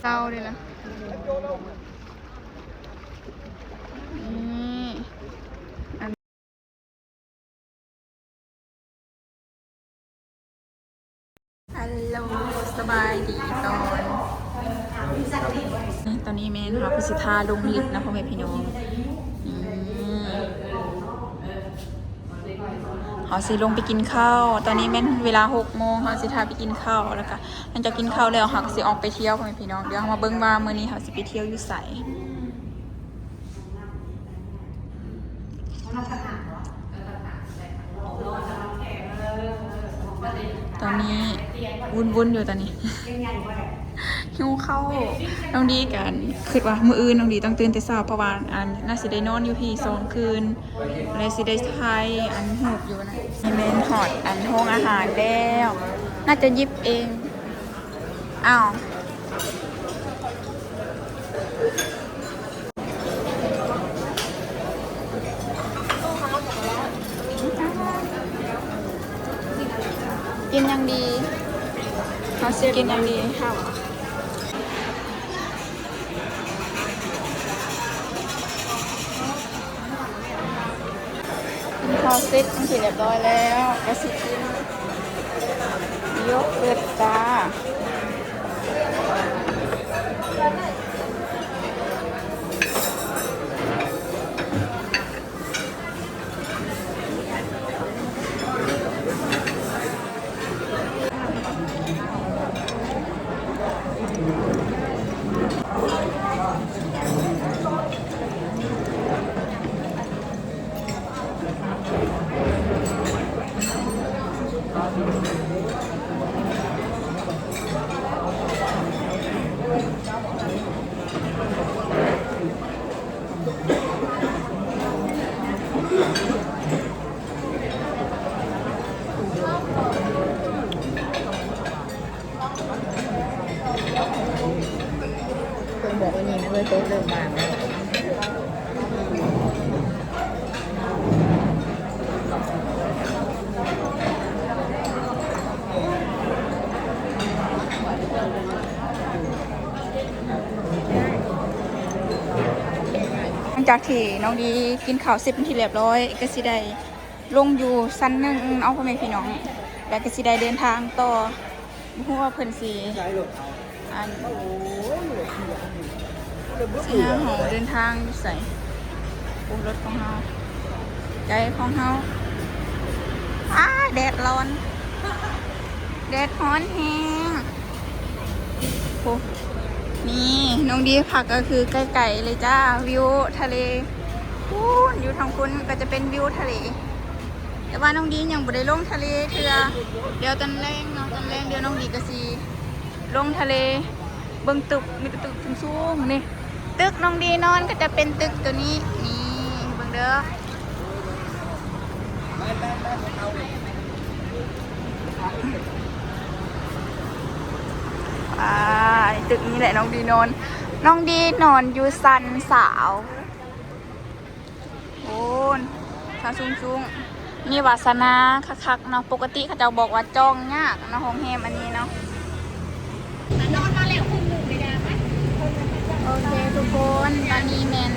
ເກົ້າເດ້ລະ. ນີ້ ຮັລໂຫຼ ສະບາຍດີຕອນ ນີ້ ຕອນນີ້ແມ່ນເຮົາກໍຊິທ່າລົງລິບນະ ພໍ່ແມ່ພີ່ນ້ອງ. ນີ້ ເຮົາຊິລົງໄປກິນເຂົ້າ ຕອນນີ້ແມ່ນເວລາຫົກໂມງ ເຮົາຊິທ່າໄປກິນເຂົ້າ ແລ້ວກະຫຼັງຈາກກິນເຂົ້າແລ້ວ ເຮົາກໍຊິອອກໄປທ່ຽວ ພໍ່ແມ່ພີ່ນ້ອງ. ດຽວເຮົາມາເບິ່ງວ່າມື້ນີ້ເຮົາຊິໄປທ່ຽວຢູ່ໃສ. ຕອນນີ້ວຸ້ນໆຢູ່ຕອນນີ້ ຫິວເຂົ້າ. ນ້ອງດີກໍຄິດວ່າມື້ອື່ນນ້ອງດີຕ້ອງຕື່ນແຕ່ເຊົ້າ ເພາະວ່າ ອັນ ໜ້າຊິໄດ້ນອນຢູ່ພີ້ສອງຄືນ ແລະຊິໄດ້ຖ່າຍ ອັນ ຮູບຢູ່ນະ. ນີ້ແມ່ນຮອດ ອັນ ໂຮງອາຫານແລ້ວ ໜ້າຈະຫຍິບເອງ. ອ້າວ ກິນຫຍັງດີ? ເຮົາຊິກິນຫຍັງດີ? ກິນເຂົ້າເສັດເປັນທີ່ຮຽບຮ້ອຍແລ້ວ ກໍຊິກິນໂຢເກີດຈ້າ. ເພິ່ນບອກວ່ານີ້ນະເວີຍ ໂຕະເລີ່ມບາງແລ້ວ. ຫຼັງຈາກທີ່ນ້ອງດີກິນເຂົ້າເສັດເປັນທີ່ຮຽບຮ້ອຍ ກໍຊິໄດ້ ລົງຢູ່ຊັ້ນໜຶ່ງເນາະ ພໍ່ແມ່ພີ່ນ້ອງ ແລ້ວກໍຊິໄດ້ເດີນທາງຕໍ່. ບໍ່ຮູ້ວ່າເພິ່ນຊິ ອັນ ຊິຫາເຮົາເດີນທາງຢູ່ໃສ. ໂອ້ ລົດຂອງເຮົາ ໃຈຂອງເຮົາ. ອ້າ ແດດຮ້ອນ ແດດຮ້ອນແຮງ. ໂອ້ ນີ້ນ້ອງດີພັກກໍຄືໃກ້ໆເລີຍຈ້າ ວິວທະເລພຸ້ນ ຢູ່ທາງພຸ້ນກໍຈະເປັນວິວທະເລ. ແຕ່ວ່ານ້ອງດີຍັງບໍ່ໄດ້ລົງທະເລເທື່ອ ດຽວຕອນແລງເນາະ ຕອນແລງດຽວນ້ອງດີກໍຊິລົງທະເລ. ເບິ່ງຕຶກ ມີແຕ່ຕຶກສູງໆ ນີ້ ຕຶກນ້ອງດີນອນກໍຈະເປັນຕຶກຕົວນີ້ ນີ້ເບິ່ງເດີ. ອ່າ ຕຶກນີ້ແຫຼະນ້ອງດີນອນ ນ້ອງດີນອນຢູ່ຊັ້ນຊາວ. ໂອ້ ຊາວສູງໆ ມີວາສະໜາຄັກໆເນາະ. ປົກກະຕິເຂົາເຈົ້າບອກວ່າຈອງຍາກເນາະ ໂຮງແຮມອັນນີ້ເນາະ. ໂອເຄທຸກຄົນ ຕອນນີ້ແມ່ນ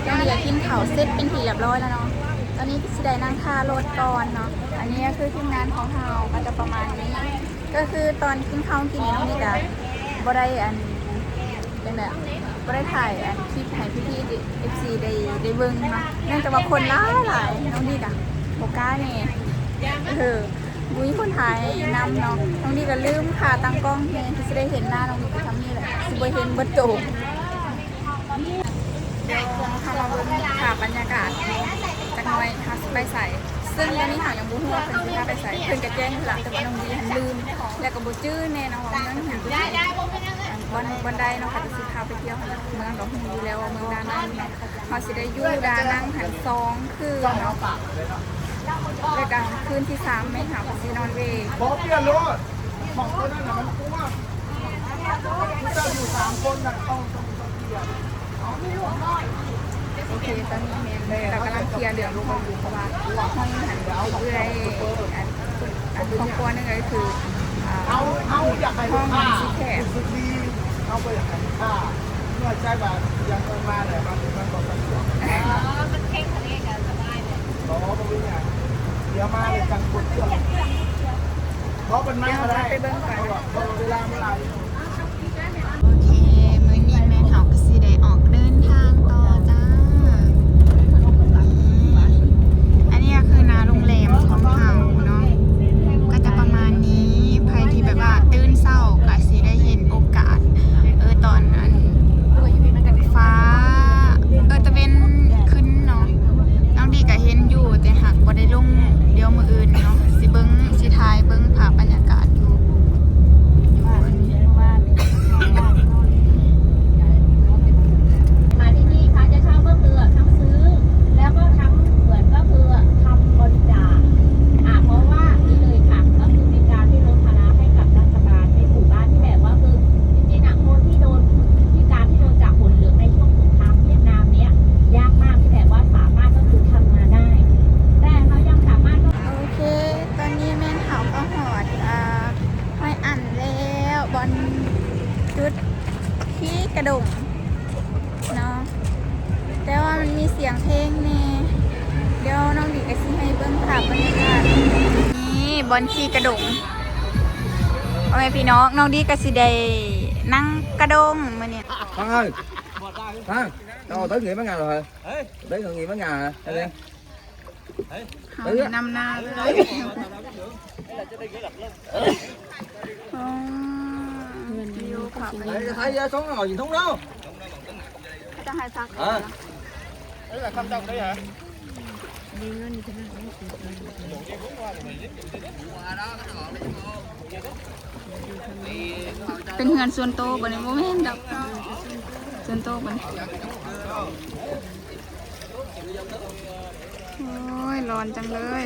ນ້ອງດີກໍກິນເຂົ້າເສັດເປັນທີ່ຮຽບຮ້ອຍແລ້ວເນາະ. ຕອນນີ້ກໍຊິໄດ້ນັ່ງຖ້າລົດກ່ອນເນາະ. ອັນນີ້ກໍຄືທີມງານຂອງເຮົາກໍຈະປະມານນີ້. ກໍຄືຕອນກິນເຂົ້າກິນນີ້ນ້ອງດີກໍບໍ່ໄດ້ ອັນ ຈັ່ງໃດ ບໍ່ໄດ້ຖ່າຍ ອັນ ຄລິບໃຫ້ພີ່ໆ ເອັຟຊີ ໄດ້ ໄດ້ເບິ່ງເນາະ ເນື່ອງຈາກວ່າຄົນຫຼາຍໆ ນ້ອງດີກະບໍ່ກ້າແດ່ ເອີ ບໍ່ມີຄົນຖ່າຍນຳເນາະ. ນ້ອງດີກະລືມຂາຕັ້ງກ້ອງແດ່ ທີ່ຊິໄດ້ເຫັນໜ້ານ້ອງດີກະຊ່ຳນີ້ແຫຼະ ຊິບໍ່ເຫັນເບິດໂຕ. ດຽວເຮົາມາເບິ່ງພາບບັນຍາກາດຈັກໜ່ອຍ ເຮົາຊິໄປໃສ ເຊິ່ງຕອນນີ້ເຮົາຍັງບໍ່ຮູ້ວ່າເພິ່ນຊິພາໄປໃສ. ເພິ່ນກະແຈ້ງຢູ່ລະ ແຕ່ວ່ານ້ອງດີຫັ້ນລືມ ແລ້ວກະບໍ່ຈື່ແນ່ເນາະວ່າເມືອງຫັ້ນຢູ່ໃສ ບ່ອນ ບ່ອນໃດເນາະ ເຂົາກະຊິພາໄປທ່ຽວຫັ້ນນະ. ເມືອງກະຮູ້ຢູ່ແລ້ວວ່າເມືອງດານັງເນາະ ເຮົາຊິໄດ້ຢູ່ດານັງຫັ້ນສອງຄືນເນາະ ແລ້ວກະຄືນທີສາມແມ່ນເຮົາກະຊິນອນເວ. ບໍ່ປ່ຽນໂລດ ຂອງຕົວນັ້ນນະມັນກວ້າງ ເຈົ້າຢູ່ສາມຄົນນະ ຕ້ອງ ຕ້ອງປ່ຽນ. ໂອເຄ ຕອນນີ້ແມ່ນເຂົາກຳລັງເຄຍເລື່ອງຫ້ອງຢູ່ ເພາະວ່າຫ້ອງຫັ້ນເອື້ອຍ ອັນ ອັນຄອບຄົວໜຶ່ງກໍຄື ອ່າ ເຮົາ ເຮົາຢາກໃຫ້ລູກຄ້າຮູ້ສຶກດີ ເຮົາບໍ່ຢາກໃຫ້ຂ້າ ເມື່ອໃຊ້ວ່າຢາກເອີ້ນມາແຫຼະ ບາງທີມັນກໍສະດວກ. ອໍ ມັນເຄັ່ງທະເລກໍສະບາຍແຫຼະ. ອໍ ບໍ່ເປັນຫຍັງ ດຽວມາແລ້ວຈັ່ງກົດເຄື່ອງ. ເພາະເພິ່ນມາບໍ່ໄດ້ ເພາະວ່າເວລາມັນຫຼາຍ. ໂອເຄ ມື້ນີ້ແມ່ເຖົ້າກໍຊິໄດ້ອອກເດີນທາງຕໍ່ຈ້າ. ອັນນີ້ກໍຄືໜ້າໂຮງແຮມຂອງເຮົາເນາະ ກໍຈະປະມານນີ້. ໃຜທີ່ແບບວ່າຕື່ນເຊົ້າກໍຊິໄດ້ເຫັນໂອກາດ ເອີ ຕອນອັນຟ້າ ເອີ ຕາເວັນຂຶ້ນເນາະ. ນ້ອງດີກໍເຫັນຢູ່ ແຕ່ຫາກບໍ່ໄດ້ລົງ. ດຽວມື້ອື່ນເນາະ ຊິເບິ່ງ ຊິຖ່າຍເບິ່ງພາບບັນຍາກາດຢູ່. มาที่นี่ค่ะ จะเช่าก็คือทั้งซื้อ แล้วก็ทั้งเหมือนก็คือทำบริจาค อ่า เพราะว่านี่เลยค่ะ ก็คือเป็นการที่ลดภาระให้กับรัฐบาลในหมู่บ้านที่แบบว่าคือ จริงๆ อ่ะ คนที่โดน พิการที่โดนจากฝนเหลืองในช่วงสงครามเวียดนามเนี้ย ยากมากที่แบบว่าสามารถก็คือทำงานได้ แต่เขายังสามารถ ໂອເຄ ຕອນນີ້ແມ່ນເຮົາກໍຮອດ ອ່າ ຮອຍອັນແລ້ວ ບ່ອນຈຸດທີ່ກະດົງເນາະ ແຕ່ວ່າມັນມີສຽງເພງແດ່. ດຽວນ້ອງດີກໍຊິໃຫ້ເບິ່ງພາບບັນຍາກາດ ນີ້ບ່ອນຂີ່ກະດົງ. ພໍ່ແມ່ພີ່ນ້ອງ ນ້ອງດີກໍຊິໄດ້ນັ່ງກະດົງມື້ນີ້. Thắng ơi, Thắng, tao tới nghỉ mấy ngày rồi hả? Tới nghỉ mấy ngày hả? Đây nè. ເຮົານຳໜ້າເລີຍ. ອໍ ວິວເຂົາໄປ Thấy, thấy sống rồi, nhìn thúng đó. ເຂົາເຈົ້າໃຫ້ພັກ Hả? Đấy là thăm trong đấy hả? ເປັນເຮືອນສ່ວນໂຕບໍ່ນີ້? ບໍ່ແມ່ນດອກ ສ່ວນໂຕບໍ່ນີ້? ໂອ້ຍ ຮ້ອນຈັງເລີຍ.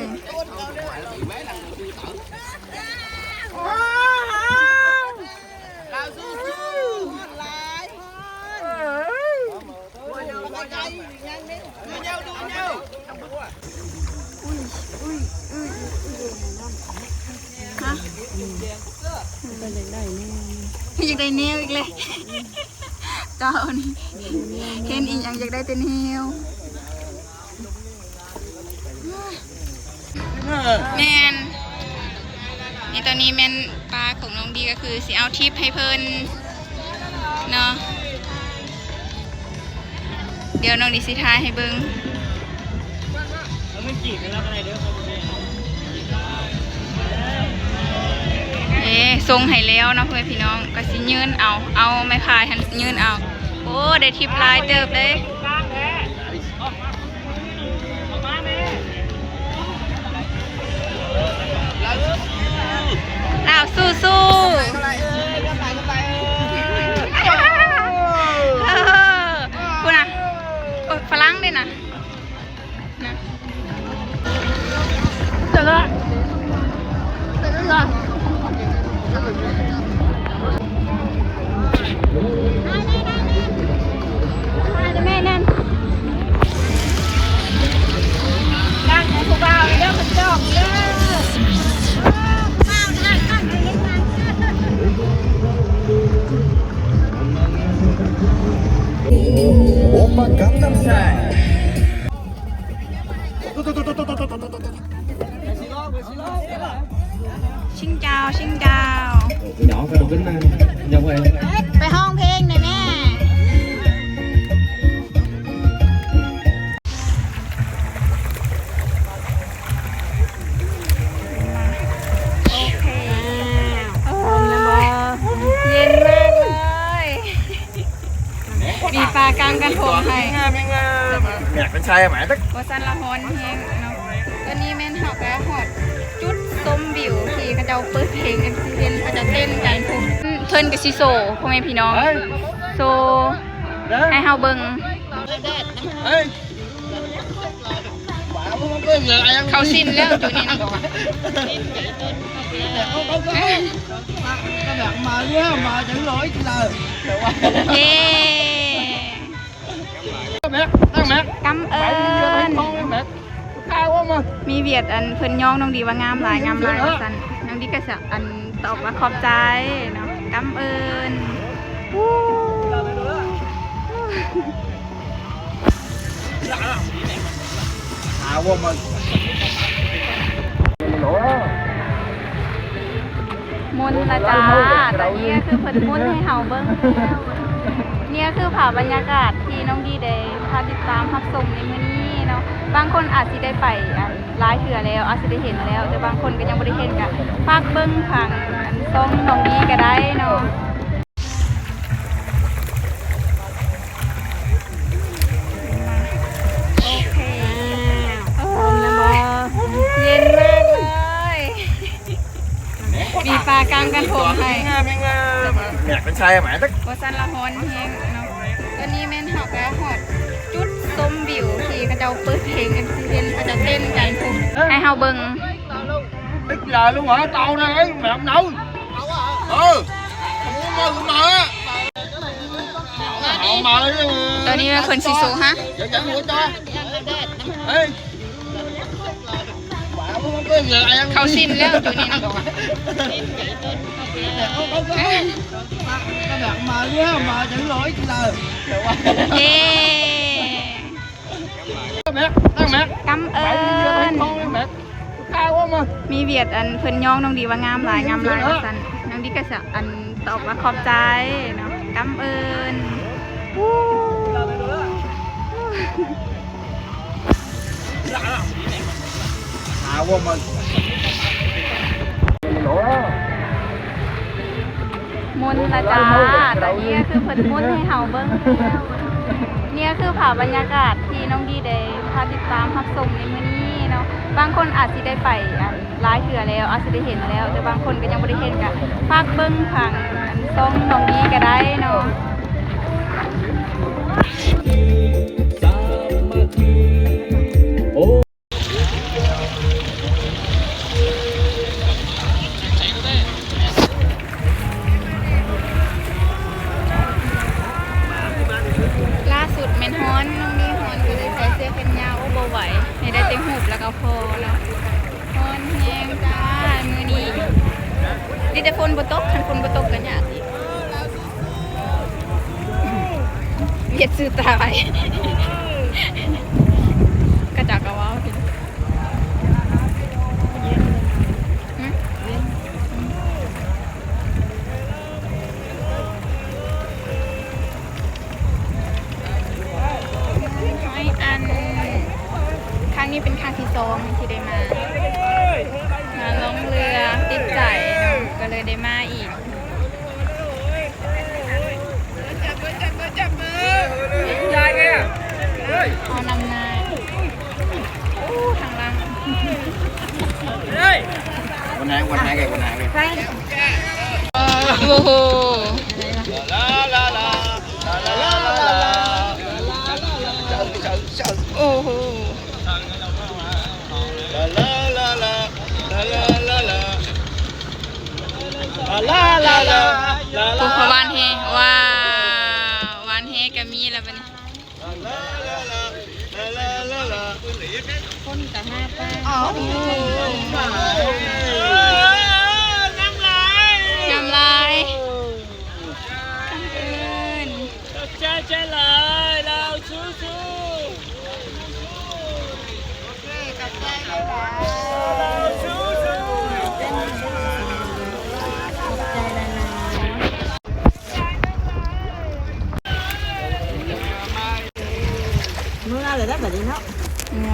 ອຸ້ຍ ອຸ້ຍ ອຸ້ຍ ຮະ? ເພິ່ນຢາກໄດ້ແນວ ຢາກໄດ້ແນວອີກແລ້ວ ເຈົ້ານີ້ ເຫັນອີ່ຫຍັງຢາກໄດ້ແຕ່ແນວ. ແມ່ນ ນີ້ ຕອນນີ້ແມ່ນປ້າຂອງນ້ອງດີ ກໍຄືຊິເອົາທິບໃຫ້ເພິ່ນເນາະ. ດຽວນ້ອງດີຊິຖ່າຍໃຫ້ເບິ່ງ. ເອີ ສົ່ງໃຫ້ແລ້ວເນາະ ພໍ່ແມ່ພີ່ນ້ອງ ກໍຊິຍື່ນເອົາ ເອົາໄມ້ພາຍຫັ້ນຍື່ນເອົາ. ໂອ້ ໄດ້ທິບຫຼາຍເຕີບເດ້. ລາວສູ້ໆ ເອີ ພຸ້ນນະ ໂອ້ ຝຣັ່ງເດ້ນະ ນະ. ແມ່ນັ້ນ ການຂອງຜູ້ບ່າວເດີ ມັນຈອກເດີ ຜູ້ບ່າວນະ ກັນໄປເຮັດງານ. 오빠 강남스타일. ຊິງຈາວ ຊິງຈາວ ໄປຮ້ອງເພງແດ່ແມ່. ໂອເຄ ເຢັນມາກເລີຍ. ມີປາກາງກັນໂທງໃຫ້ ງາມ ງາມ ແໝກເປັນໄຊແໝກ ວ່າຊັ້ນລະ ຮ້ອນແຮງເນາະ. ຕອນນີ້ແມ່ນເຮົາກະຮອດຈຸດຊົມວິວທີ່ເຂົາເຈົ້າເປີດເພງກັນ ຊິເຫັນເຂົາເຈົ້າເຕັ້ນກັນພຸ້ນ. ເພິ່ນກະຊິໂຊ ພໍ່ແມ່ພີ່ນ້ອງ ໂຊໃຫ້ເຮົາເບິ່ງ. ເຂົາຊິນແລ້ວຈຸນີ້ນະ. ເຢ້ ແມັກ ຕັ້ງແມັກ ກຳເອີນ ມີວຽດອັນເພິ່ນຍ້ອງນ້ອງດີວ່າງາມຫຼາຍ ງາມຫຼາຍວ່າຊັ້ນ. ນ້ອງດີກະຊິອັນຕອບວ່າຂອບໃຈເນາະ ກຳເອີນ. ຫາວ່າມາ ມົນລະຈ້າ ຕອນນີ້ກໍຄືເພິ່ນມົນໃຫ້ເຮົາເບິ່ງ. ນີ້ກໍຄືພາບບັນຍາກາດທີ່ນ້ອງດີໄດ້ພາຕິດຕາມຮັບຊົມໃນມື້ນີ້ເນາະ. ບາງຄົນອາດຊິໄດ້ໄປ ອັນ ຫຼາຍເທື່ອແລ້ວ ອາດຊິໄດ້ເຫັນແລ້ວ ແຕ່ບາງຄົນກໍຍັງບໍ່ໄດ້ເຫັນ ກໍຝາກເບິ່ງທາງ ອັນ ຊ່ອງນ້ອງດີກໍໄດ້ເນາະ. ໂອເຄ ໂອ້ຍ ເຢັນມາກເລີຍ. ມີປາກາງກັນໂທງໃຫ້ ແມ່ກເປັນຊາຍໝາຍ ບໍ່ຊັ້ນລະຮ້ອນແຮງເນາະ. ຕອນນີ້ແມ່ນເຮົາກະຮອດຈຸດຊົມວິວທີ່ເຂົາເຈົ້າເປີດເພງກັນ ຊິເຫັນເຂົາເຈົ້າເຕັ້ນກັນພຸ້ນ ໃຫ້ເຮົາເບິ່ງ. ເອີ ມາ ມາ ມາ ຕອນນີ້ແມ່ນເພິ່ນຊິໂຊຫາ ເຂົາສິ້ນແລ້ວຢູ່ນີ້ນະ. ເຢ້ ກຳເອີ້ນ ມີວຽດ ອັນ ເພິ່ນຍ້ອງນ້ອງດີວ່າງາມຫຼາຍ ງາມຫຼາຍວ່າຊັ້ນ. ນ້ອງດີກໍ ອັນ ຕອບວ່າຂອບໃຈເນາະ ກຳເອີ້ນ. ຫາວ່າມາ ມົນລະຈ້າ ຕອນນີ້ກໍຄືເພິ່ນມົນໃຫ້ເຮົາເບິ່ງ. ນີ້ກໍຄືພາບບັນຍາກາດທີ່ນ້ອງດີໄດ້ພາຕິດຕາມຮັບຊົມໃນມື້ນີ້ເນາະ. ບາງຄົນອາດຊິໄດ້ໄປ ອັນ ຫຼາຍເທື່ອແລ້ວ ອາດຊິໄດ້ເຫັນແລ້ວ ແຕ່ບາງຄົນກໍຍັງບໍ່ໄດ້ເຫັນ ກໍຝາກເບິ່ງທາງ ອັນ ຊ່ອງນ້ອງດີກໍໄດ້ເນາະ. ລ່າສຸດແມ່ນຮ້ອນ ນ້ອງດີຮ້ອນ ກໍເລີຍໃສ່ເສື້ອແຂນຍາວ ໂອ້ ບໍ່ໄຫວ ໃຫ້ໄດ້ແຕ່ຮູບແລ້ວກໍພໍເນາະ. ຮ້ອນແຮງຈ້າມື້ນີ້ ດີແຕ່ຝົນບໍ່ຕົກ ຄັນຝົນບໍ່ຕົກກໍຍາກອີກ. ຫວຽດຊື່ຕາຍ ຂະເຈົ້າກໍເວົ້າ ຫື? ອັນ ຄັ້ງນີ້ເປັນຄັ້ງທີສອງທີ່ໄດ້ມາ ມາລ່ອງເຮືອ ຕິດໃຈເນາະ ກໍເລີຍໄດ້ມາອີກ. ເອົານຳໜ້າ ໂອ້ ທາງຫຼັງ ໂອ້ໂຫ ໂອ້ໂຫ. ລາລາລາ ໂອ້ ເຂົາຫວານແຮ ວ້າວ ຫວານແຮກໍມີແລ້ວບັດນີ້ ຄົນກໍຫາປາ ນ້ຳລາຍ ນ້ຳລາຍ ກຳເອີ້ນ ຂອບໃຈຫຼາຍ ລາວສູ້ໆ. ເມືອເລີຍໄດ໋ບັດນີ້ເນາະ ເມືອ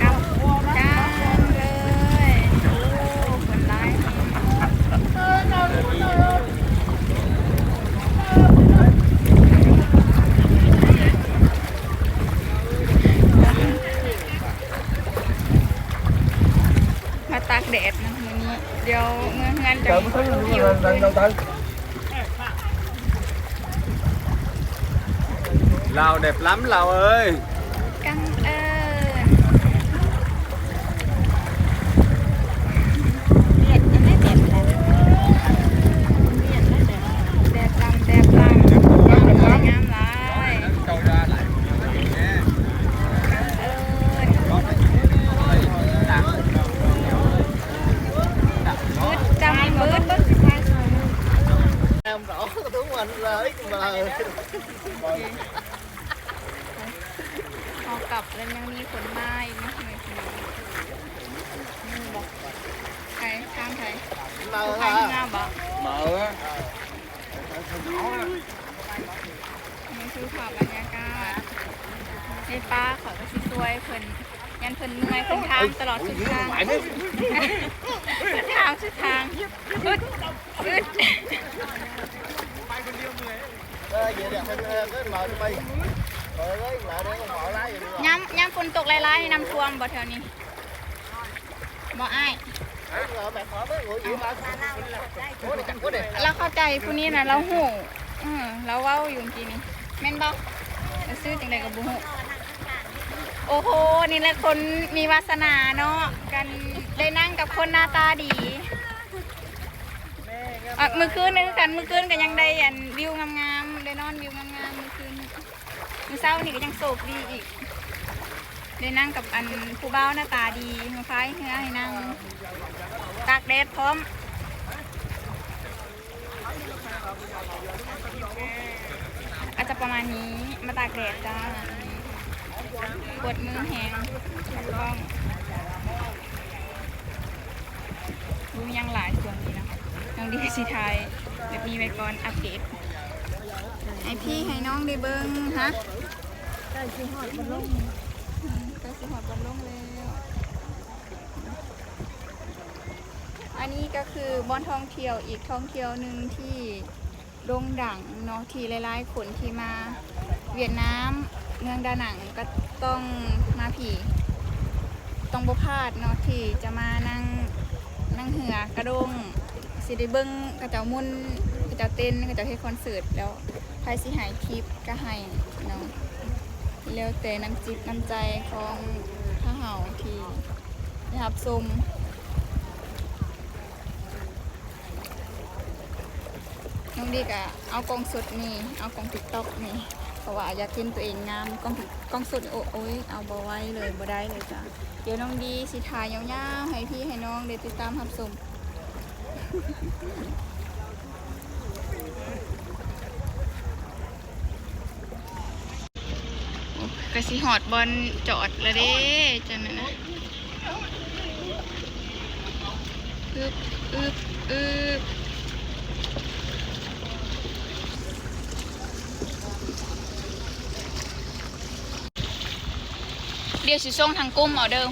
ກັບຈານເລີຍ ໂອ້ ຄົນຫຼາຍແຮງ. ມາຕາກແດດນະມື້ນີ້ ດຽວເມືອເຮືອນຈະຫິວຂຶ້ນ. ລາວແດດລ້ຳລາວເອີຍ ກັງເອີນ ວຽດອັນໃດແດດລ້ຳ ວຽດແດດລ້ຳ ແດດລ້ຳ ງາມຫຼາຍ ງາມຫຼາຍ. ເອີ ເບິດຈຳເບິດ ເບິ່ງ ເບິ່ງ ເບິ່ງ. ເຮົາກັບແລ້ວຍັງມີຄົນມາອີກນະ ໄປທາງໃດ ມາເອີ ມາເອີ ນີ້ຄືພາບບັນຍາກາດ ໃນປ່າ ຂ້ອຍກໍຊິຊ່ວຍເພິ່ນ ຢ້ານເພິ່ນເມື່ອຍ ເພິ່ນຖາມຕະຫຼອດສຸດທາງ ເພິ່ນຖາມສຸດທາງ ອຶດ ອຶດ ຍາມ ຍາມຝົນຕົກຫຼາຍໆ ນ້ຳຖ້ວມບໍ່ແຖວນີ້? ບໍ່ອ້າຍ ລາວເຂົ້າໃຈຜູ້ນີ້ນະ ລາວຮູ້ ເອີ ລາວເວົ້າຢູ່ກີ້ນີ້ ແມ່ນບໍ່? ລາວຊື່ຈັ່ງໃດກໍບໍ່ຮູ້. ໂອ້ໂຫ ນີ້ແຫຼະຄົນມີວາສະໜາເນາະ ກັນໄດ້ນັ່ງກັບຄົນໜ້າຕາດີ. ອາ ມື້ຄືນກໍຄືກັນ ມື້ຄືນກໍຍັງໄດ້ອັນວິວງາມໆ ໄດ້ນອນວິວງາມໆ ມື້ຄືນ. ມື້ເຊົ້ານີ້ກໍຍັງໂຊກດີອີກ ໄດ້ນັ່ງກັບອັນຜູ້ບ່າວໜ້າຕາດີ ມາພາຍເຮືອໃຫ້ນັ່ງ ຕາກແດດພ້ອມ ອາດຈະປະມານນີ້ ມາຕາກແດດຈ້າ ປວດມືແຮງ ຈັບກ້ອງ. ບໍ່ມີຫຍັງຫຼາຍຊ່ວງນີ້ນະ ນ້ອງດີຊິຖ່າຍແບບນີ້ໄວ້ກ່ອນ ອັບເດດໃຫ້ພີ່ໃຫ້ນ້ອງໄດ້ເບິ່ງ. ຮະ ໃກ້ຊິຮອດບ່ອນລົງ ອືມ ໃກ້ຊິຮອດບ່ອນລົງແລ້ວ. ອັນນີ້ກໍຄືບ່ອນທ່ອງທ່ຽວອີກທ່ອງທ່ຽວໜຶ່ງທີ່ ໂດ່ງດັງເນາະ ທີ່ຫຼາຍໆຄົນທີ່ມາຫວຽດນາມ ເມືອງດານັງ ກໍຕ້ອງມາພີ້ ຕ້ອງບໍ່ພາດເນາະ ທີ່ຈະມານັ່ງ ນັ່ງເຮືອກະດ້ງ ຊິໄດ້ເບິ່ງເຂົາເຈົ້າໝຸ່ນ ເຂົາເຈົ້າເຕັ້ນ ເຂົາເຈົ້າເຮັດຄອນເສີດ ແລ້ວໃຜຊິໃຫ້ທິບກໍໃຫ້ເນາະ ແລ້ວແຕ່ນ້ຳຈິດນ້ຳໃຈຂອງພວກເຮົາທີ່ໄດ້ຮັບຊົມ. ນ້ອງດີກໍເອົາກ້ອງສົດນີ້ ເອົາກ້ອງຕິກຕັອກນີ້ ເພາະວ່າຢາກເຫັນຕົວເອງງາມ ກ້ອງຕິກ ກ້ອງສົດນີ້ ໂອ້ ໂອ້ຍ ເອົາບໍ່ໄຫວເລີຍ ບໍ່ໄດ້ເລີຍຈ້າ. ດຽວນ້ອງດີຊິຖ່າຍຍາວໆ ໃຫ້ພີ່ໃຫ້ນ້ອງໄດ້ຕິດຕາມຮັບຊົມ. ໂອ້ ກໍຊິຮອດບ່ອນຈອດແລ້ວເດ້ ຈັ່ງນັ້ນນະ ອຶບ ອຶບ ອຶບ ດຽວຊິສົ່ງທາງກຸ່ມເອົາເດີ.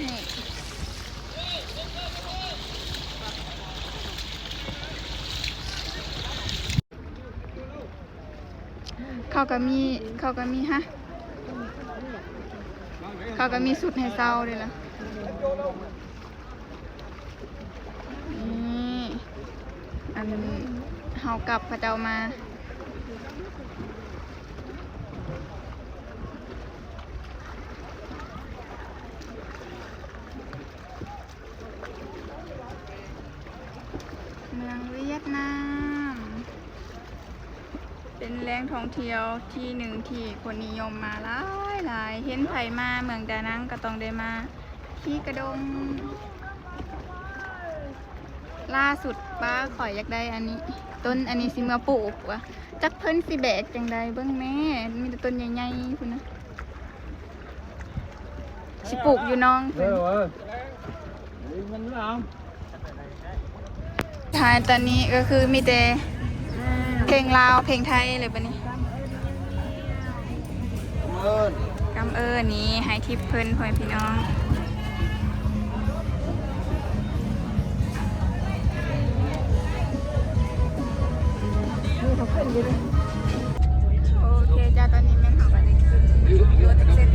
ເຂົາກໍມີ ເຂົາກໍມີ ຮະ ເຂົາກໍມີຊຸດໃຫ້ເຊົ່າເດ້ລະ. ນີ້ ອັນເຮົາກັບເຂົາເຈົ້າມາ. ເມືອງຫວຽດນາມ ເປັນແຫຼ່ງທ່ອງທ່ຽວທີ່ໜຶ່ງທີ່ຄົນນິຍົມມາຫຼາຍໆ. ເຫັນໃຜມາເມືອງດານັງກໍຕ້ອງໄດ້ມາ ຂີ່ກະດົງ. ລ່າສຸດ ປ້າຂ້ອຍຢາກໄດ້ອັນນີ້ ຕົ້ນອັນນີ້ຊິເມືອປູກວ່າ ຈັກເພິ່ນຊິແບກຈັ່ງໃດ. ເບິ່ງແມ້ ມີແຕ່ຕົ້ນໃຫຍ່ໆ ພຸ້ນນະ. ຊິປູກຢູ່ໜອງເພິ່ນ. ທ້າຍຕອນນີ້ກໍຄືມີແຕ່ເພງລາວເພງໄທເລີຍບັດນີ້. ກຳເອີ ນີ້ໃຫ້ທິບເພິ່ນ ພໍ່ແມ່ພີ່ນ້ອງ. ໂອເຄຈ້າ ຕອນນີ້ແມ່ນເຮົາກໍໄດ້ຂຶ້ນລົດເສັ້ນ